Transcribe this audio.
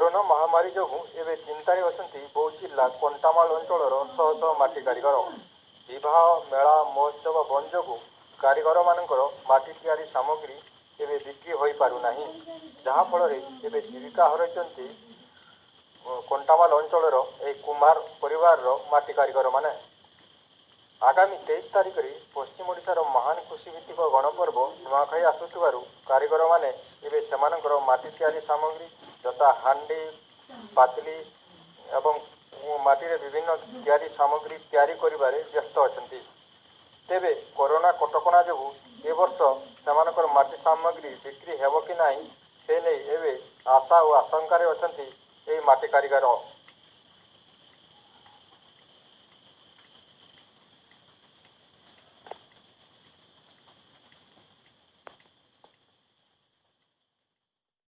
Corona ମହାମାରୀ ଯୋଗୁଁ ଏବେ ଚିନ୍ତାରେ ଅଛନ୍ତି ବୌଦ୍ଧ ଜିଲ୍ଲା କଣ୍ଟାମାଳ ଅଞ୍ଚଳର ଶହ ଶହ ମାଟି କାରିଗର। ବିବାହ, ମେଳା, ମହୋତ୍ସବ ବନ୍ଦ ଯୋଗୁଁ କାରିଗରମାନଙ୍କର ମାଟି ତିଆରି ସାମଗ୍ରୀ ଏବେ ବିକ୍ରି ହୋଇପାରୁନାହିଁ। ଯାହାଫଳରେ ଏବେ ଜୀବିକା ହରାଇଛନ୍ତି କଣ୍ଟାମାଲ ଅଞ୍ଚଳର ଏହି କୁମ୍ଭାର ପରିବାରର ମାଟି କାରିଗରମାନେ। ଆଗାମୀ 23 ତାରିଖରେ ପଶ୍ଚିମ ଓଡ଼ିଶାର ମହାନ କୃଷିଭିତ୍ତିକ ଗଣପର୍ବ ନୂଆଖାଇ ଆସୁଥିବାରୁ କାରିଗରମାନେ ଏବେ ସେମାନଙ୍କର ମାଟି ତିଆରି ସାମଗ୍ରୀ ଯଥା ହାଣ୍ଡି, ପାତିଲି ଏବଂ ମାଟିରେ ବିଭିନ୍ନ ତିଆରି ସାମଗ୍ରୀ ତିଆରି କରିବାରେ ବ୍ୟସ୍ତ ଅଛନ୍ତି। ତେବେ କରୋନା କଟକଣା ଯୋଗୁଁ ଏ ବର୍ଷ ସେମାନଙ୍କର ମାଟି ସାମଗ୍ରୀ ବିକ୍ରି ହେବ କି ନାହିଁ, ସେ ନେଇ ଏବେ ଆଶା ଓ ଆଶଙ୍କାରେ ଅଛନ୍ତି ଏହି ମାଟି କାରିଗର।